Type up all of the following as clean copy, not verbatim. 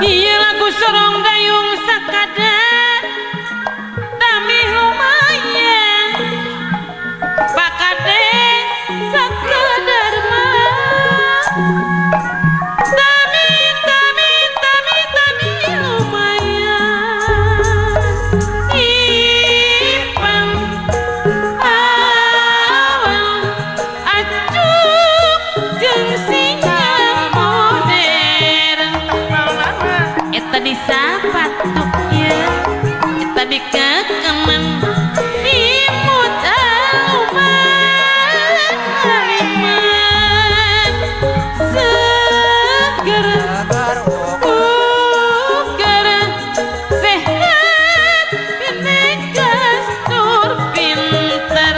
Iya lagu sorong dayung sakadar tami lumayan pakade sakadar mah tami tami tami tami lumayan ipang awal acuk jeung sinyal modern eta disapatuk ya eta dikekemen imut aluman aliman seger bugar sehat pinegas tur pinter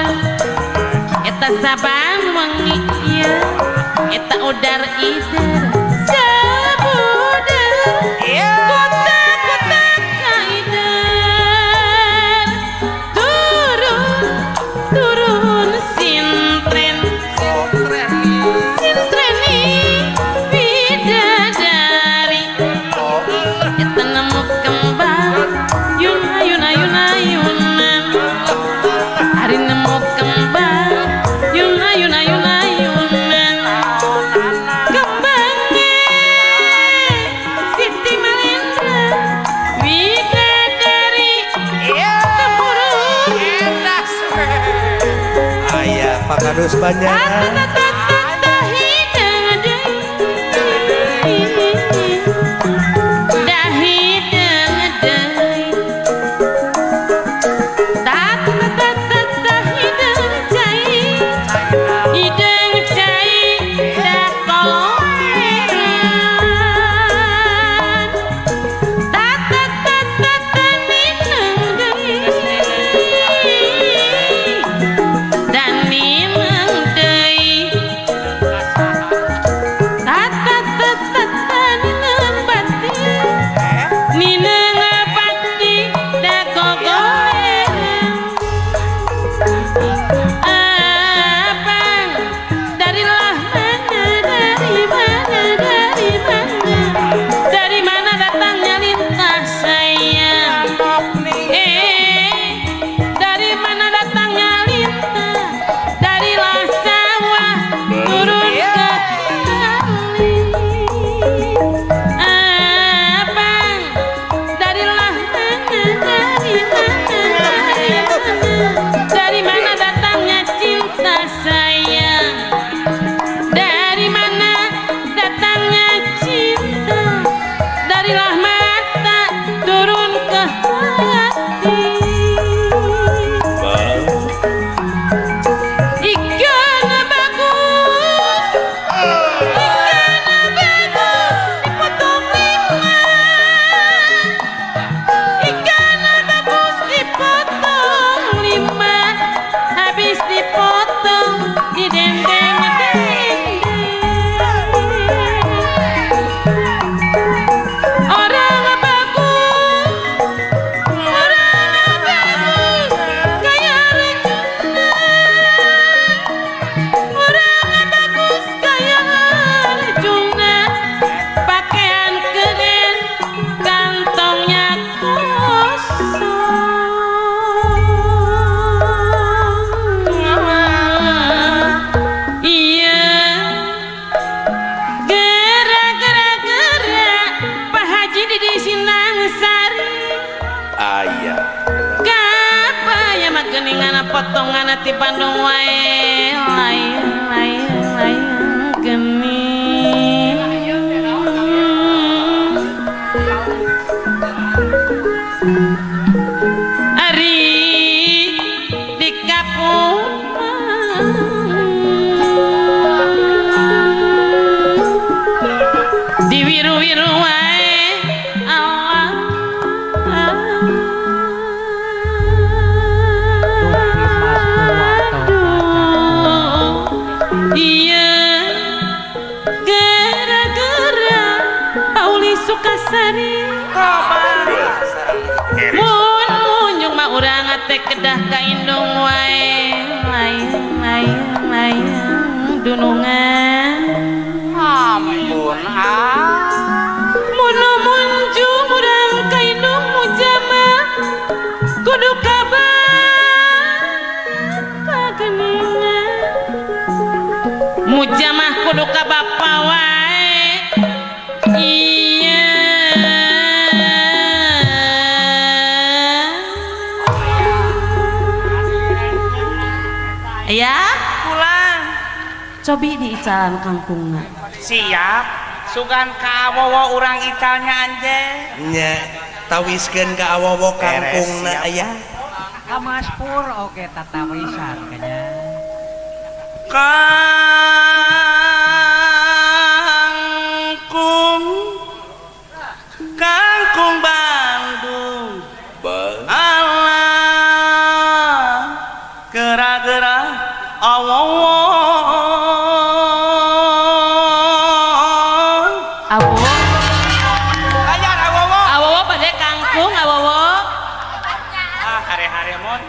eta sabang wengi ieu eta udar ider sabuder kota-kota kaider turun turun sintren sintreni bidadari eta nemu kembang yun ayun ayun ayunan hari nemu kembang yun ayun ayun ayunan kembangnya Siti Malendra bidadari temurun. Aya Pak Kadus Banjaran. Dan mineng deui tata tata nineng bati nineng bati da gogolereng. Abang darilah mana, dari mana, dari mana, dari mana datangnya lintah sayang, dari mana datangnya lintah, darilah sawah turun ke kali. Abang darilah mana, dari mana, dari mana, dari mana datangnya cinta sayang, dari mana datangnya cinta, darilah mata turun ke hati. Ikan bagus, ikan bagus dipotong lima, ikan bagus dipotong lima, habis dipotong didendeng dendeng. Orang bagus, orang bagus kaya Arjuna, orang bagus kaya Arjuna, pakaian keren, kantongnya kosong. Iya, gerak gerak gerak Pak Haji di Sindang Sari. Aya. Kapaya mah geuningan potongan ti Bandung wae lain lain lain geuning. Ari di kampung di wiru-wiru wae Allah. Aduh, iya gara-gara Pauli Sukasari mun munyung mah urang teh kedah ka indung wae lain lain lain dunungan. Ampun ah. Adu ka bapa wae. Iya. Ya, pulang. Cobi diicalan kangkungna. Siap. Sugan ka awowo urang icalnya anje. Nya, tawiskeun ka awowo kangkungna aya. Ka Mas Pur oge tatawisan kanya. Kangkung kangkung Bandung. Allah gera-gera awowo. Awowo. Bayar awowo. Awowo bade kangkung awowo. Ah hare-hare mon.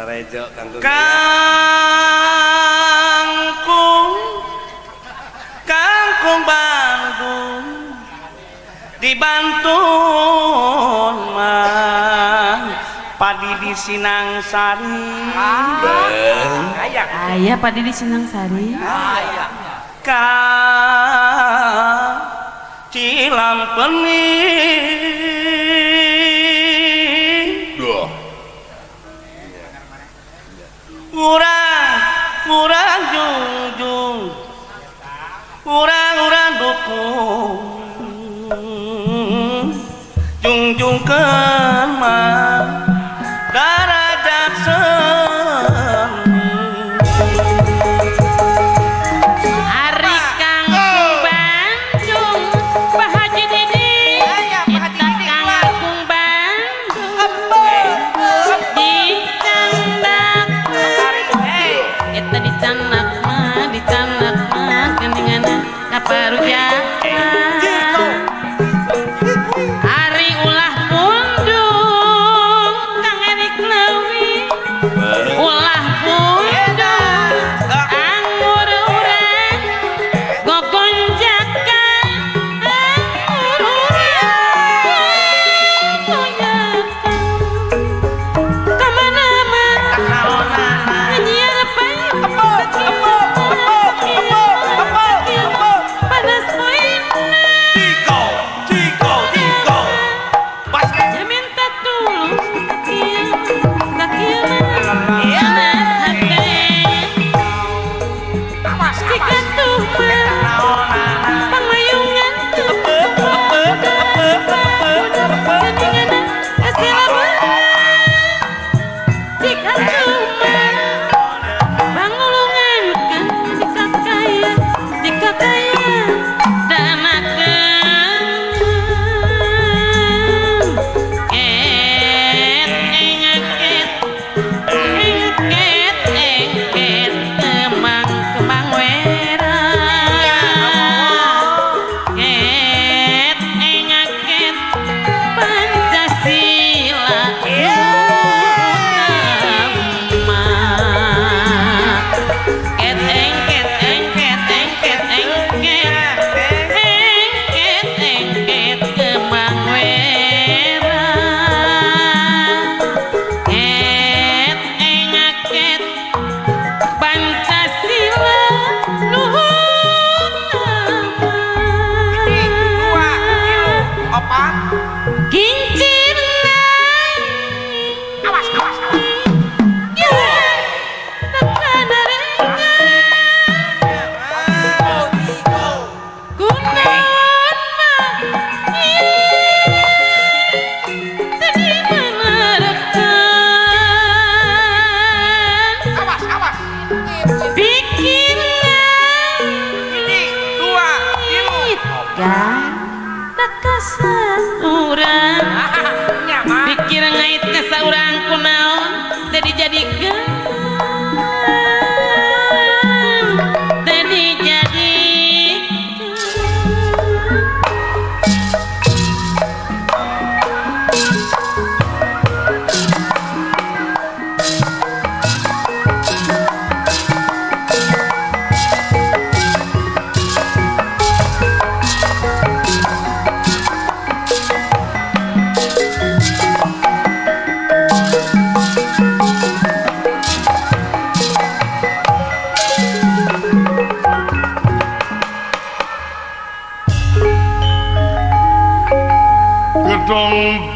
Rejo kangkung. Kangkung kangkung Bandung dibantun mah padi di Sinang Sari. Aya padi di Sinang Sari. Aya ka Cilampeni. Duh. Urang urang jungjung urang urang dukung jungjung kemah darajat seni. Ari Kangkung Bandung Pak Haji Didi eta Kangkung Bandung dicandak eta dicanak mah geuningan kaparujakan. Ari ulah pundung Kang Erik leuwih ulah pundung anggur urang gogonjakan anggur urang gogonjakan kamana mana nyiar panas poe.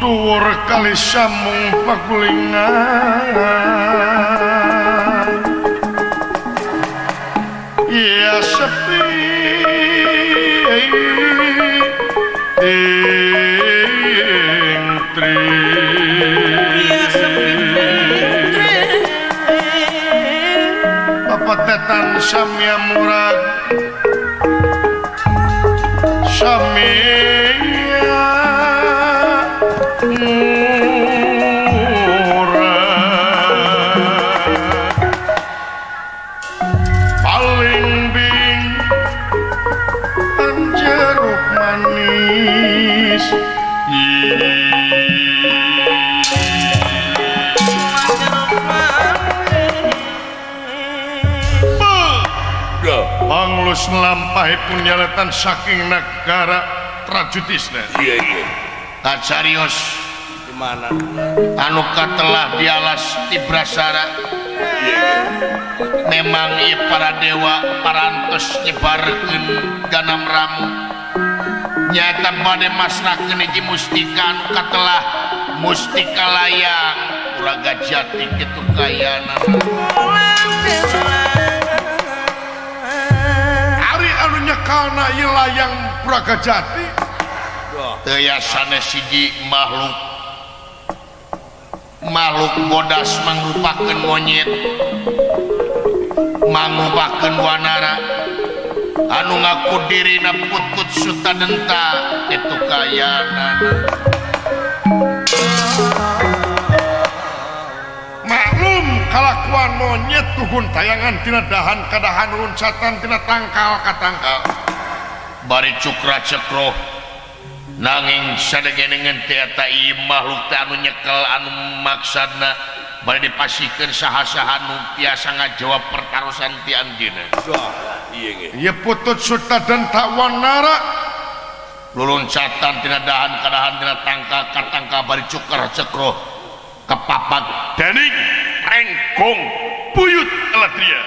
Duwur kali sambung pagulingan iya sepi ing tri iya sepi papatetan samya murag samya murag paling bing jeruk manis. Panglus lampahipun nyaletan saking negara Prajutisna. Iya iya. Kacarios di mana? Anu katelah dialas Tibrasara. Memang ieu para dewa parantos nyebarkeun ganam ramu. Nyata bade masrahkeun hiji mustika anu katelah mustika layang Uraga Jati kitu kayana. Ari anu nyekalna ieu layang Uraga Jati teu sanes hiji makhluk makhluk bodas mangrupakeun monyet mangrupakeun wanara anu ngaku dirina putut sutadenta itu kayana. Maklum kalakuan monyet tugun tayangan tina dahan kadahan runcatan tina tangkal ka tangkal bari cukra cekroh nanging sadegenengan teh eta ieu makhluk teh anu nyekel anu maksadna bari dipasihkeun saha-saha nu tiasa ngajawab pertarosan ti anjeunna. Iya ge. Ieu putut sutadenta wanara luluncatan tina dahan kadahan tina tangkal ka tangkal bari cukra cekroh kepapag dening rengkong buyut alatria.